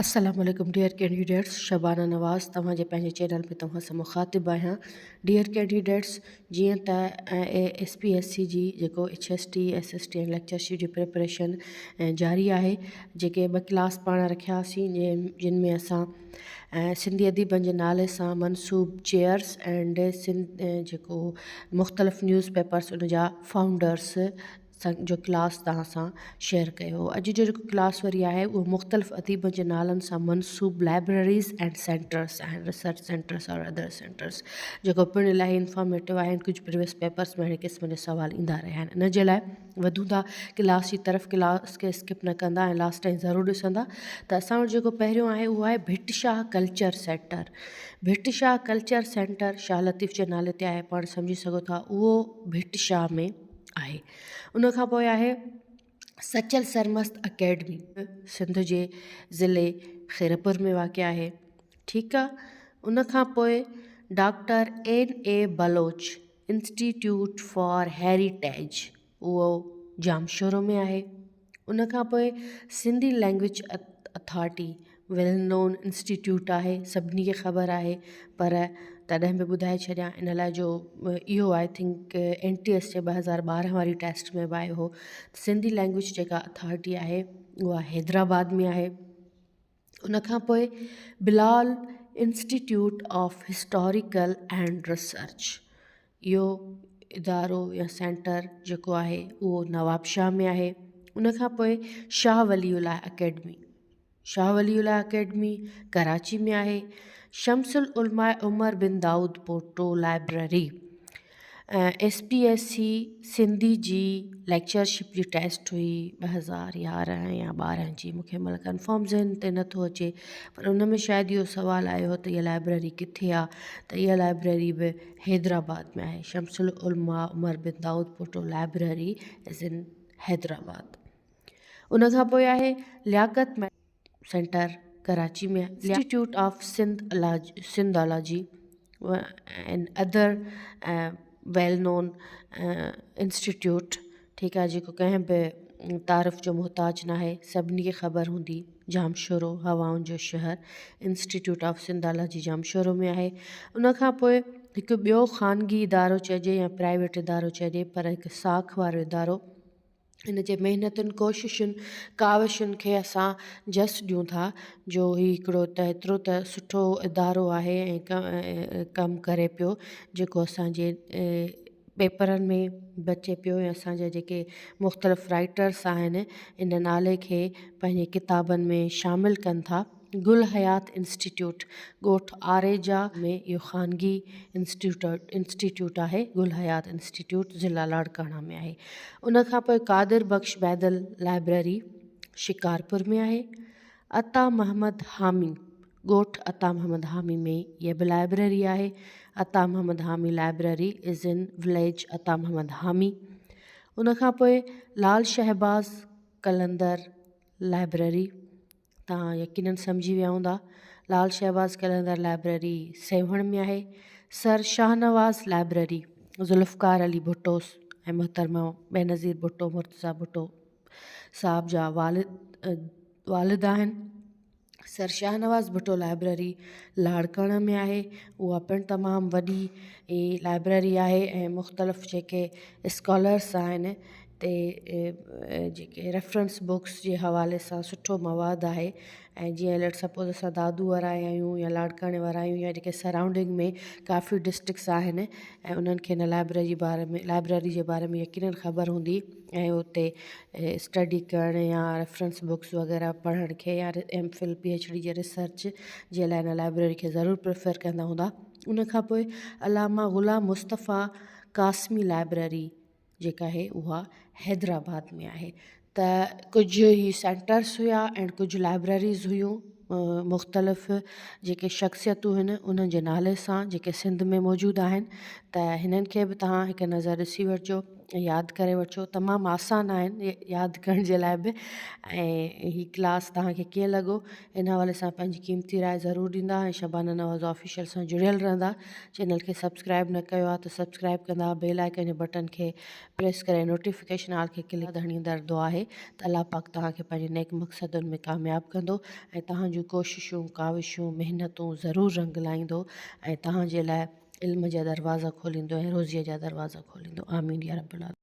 السلام عليڪم dear candidates Shabana Nawaz توهان جي پنهنجي چينل ۾ توهان سان مخاطب آهيان ڊيئر ڪينڊيڊيٽس جيئن ته ايس پي ايس سي جي جيڪو H S T S S T ۽ lectureship جي پريپريشن جاري آهي جيڪي ٻه ڪلاس پاڻ رکياسين جن ۾ اسان سنڌي اديبن جي نالي سان منسوب چيئرس اينڊ سنڌ جيڪو مختلف نيوز پيپرس ان جا فائونڊرس جو ڪلاس توهان سان شيئر ڪيو هو. اڄ جو جيڪو ڪلاس وري آهي اهو مختلف اديبن جي نالن سان منسوب لائبريريز اينڊ سينٽرس آهن ريسرچ سينٽرس اور ادر سينٽرس جيڪو پڻ الاهي انفارميٽو آهن ڪجهه پريويس پيپرس ۾ اهڙي قسم جا سوال ايندا رهيا آهن ان جي لاء وڌون ٿا ڪلاس جي طرف ڪلاس کي اسڪپ نه ڪندا ۽ لاسٽ تائين ضرور ڏسندا ته اسان وٽ جيڪو پهريون آهي اهو آهي Bhit Shah culture centre Bhit Shah culture centre Shah Latif جي نالي تي آهي پاڻ سمجهي سگهو ٿا اهو ڀٽ شاهه ۾ آهي. ان کان پوء آهي سچل سرمست اڪيڊمي سنڌ جي ضلعي خيرپور ۾ واقع آهي ٺيڪ آ ان کان پوء doctor N A Baloch institute for heritage اهو ڄامشورو ۾ آهي ان کان پوء Sindhi language authority well known institute آهي سڀني کي خبر آهي پر تڏهن به ٻڌائي ڇڏيان ان لاء جو اهو I think N T S جي 2012 واري ٽيسٽ ۾ به آيو هو سنڌي لينگويج جيڪا اٿارٽي آهي اها حيدرآباد ۾ آهي ان کان پوء Bilal institute of historical and research اهو ادارو يا سينٽر جيڪو آهي اهو نوابشاهه ۾ آهي ان کان پوء شاهه ولي الله اڪيڊمي شاهه ولي الله اڪيڊمي ڪراچي ۾ آهي. شمس العلماء Umar bin Daud Poto library S P S C Sindhi جي ليڪچرشپ جي ٽيسٽ هئي 2011 يا 12 جي مونکي مطلب ڪنفرم ذهن تي نٿو اچي پر ان ۾ شايد اهو سوال آيو هو ته اها لائبريري ڪٿي آهي ته اها لائبريري به حيدرآباد ۾ آهي شمس العلماء عمر بن دائود پوٽو لائبريري از ان حيدرآباد ان کان پوء آهي Liaquat centre Karachi ۾ institute of Sindh Sindhology and other well known institute ٺيڪ آهي جيڪو ڪنهن به تعارف جو محتاج ناهي سڀني کي خبر هوندي ڄامشورو هوائن جو شهر انسٽيٽيوٽ آف سنڌالاجي ڄامشورو ۾ آهي ان کان پوء هڪ ٻيو خانگي ادارو چئجي يا پرائيويٽ ادارو چئجي پر هڪ ساک وارو ادارو ان جي محنتن ڪوششن ڪاوشن کي اسان جس ڏيون ٿا جو هي هڪڙو ته ايترو ته سٺو ادارو آهي ۽ ڪم ڪري پيو جيڪو اسانجي پيپرن ۾ به اچي پيو ۽ اسانجا جيڪي مختلف رائٽرس آهن ان نالي کي پنهنجي ڪتابن ۾ شامل ڪن ٿا. گل حيات انسٽيٽيوٽ ڳوٺ آريجا ۾ اهو خانگي انسٽيٽيوٽ آهي گل حيات انسٽيٽيوٽ ضلع لاڙڪاڻا ۾ آهي ان کان پوء قادر بخش بيدل لائبريري شڪارپور ۾ آهي عطا محمد حامي ڳوٺ عطا محمد حامي ۾ اها به لائبريري آهي Ata Muhammad Hami library is in village Ata Muhammad Hami ان کان پوء لال شهباز قلندر لائبريري توهان يقينن سمجهي ويا هوندا. لال شهباز قلندر لائبريري سيوهڻ ۾ آهي. سر شاهنواز لائبريري ذوالفقار علي ڀٽو ۽ محترمه بينظير ڀٽو مرتضيٰ ڀٽو صاحب جا والد والد آهن. سر شاهنواز ڀٽو لائبريري لاڙڪاڻي ۾ آهي. اها پڻ تمام وڏي لائبريري آهي ۽ مختلف جيڪي اسڪالرس آهن تي جيڪي ريفرنس بڪس جي حوالي سان سٺو مواد آهي ۽ جيئن ليٽ سپوز اسان دادو وارا آهيون يا لاڙڪاڻي وارا آهيون يا جيڪي سرائونڊنگ ۾ ڪافي ڊسٽرڪس آهن ۽ انهن کي هن لائبريري جي باري ۾ لائبريري جي باري ۾ يقينن خبر هوندي ۽ اتي اسٽڊي ڪرڻ يا ريفرنس بڪس وغيره پڙهڻ کي يا M Phil P H D جي ريسرچ جي لاء هن لائبريري کي ضرور پريفر ڪندا هوندا ان کان پوء علامه غلام مصطفيٰ قاسمي لائبريري جيڪا آهي اها حيدرآباد ۾ آهي ته ڪجهه هي سينٽرس هيا ۽ ڪجهه لائبريريز هيون مختلف جيڪي شخصيتون هن انهن جي نالي سان جيڪي سنڌ ۾ موجود آهن ته هنن کي به توهان هڪ نظر ڏسي وٺجو. ياد ڪري وٺجو تمام آسان آهن ياد ڪرڻ جي لاء به ۽ هي ڪلاس توهان کي ڪيئن لڳو ان حوالي سان پنهنجي قيمتي راء ضرور ڏيندا ۽ شبانه نواز آفيشل سان جڙيل رهندا چينل کي سبسڪرائب نه ڪيو آهي ته سبسڪرائب ڪندا بيل آئيڪن جي بٽن کي پريس ڪري نوٽيفڪيشن آل کي ڪلڪ ڌڻي در دعا آهي ته الله پاڪ توهان کي پنهنجي نيڪ مقصدن ۾ ڪامياب ڪندو ۽ توهان جون ڪوششون ڪاوشون محنتون ضرور رنگ لائيندو ۽ توهان جي لاء علم جا دروازا کوليندو ۽ روزيء جا دروازا کوليندو آمين يا رب العالمين.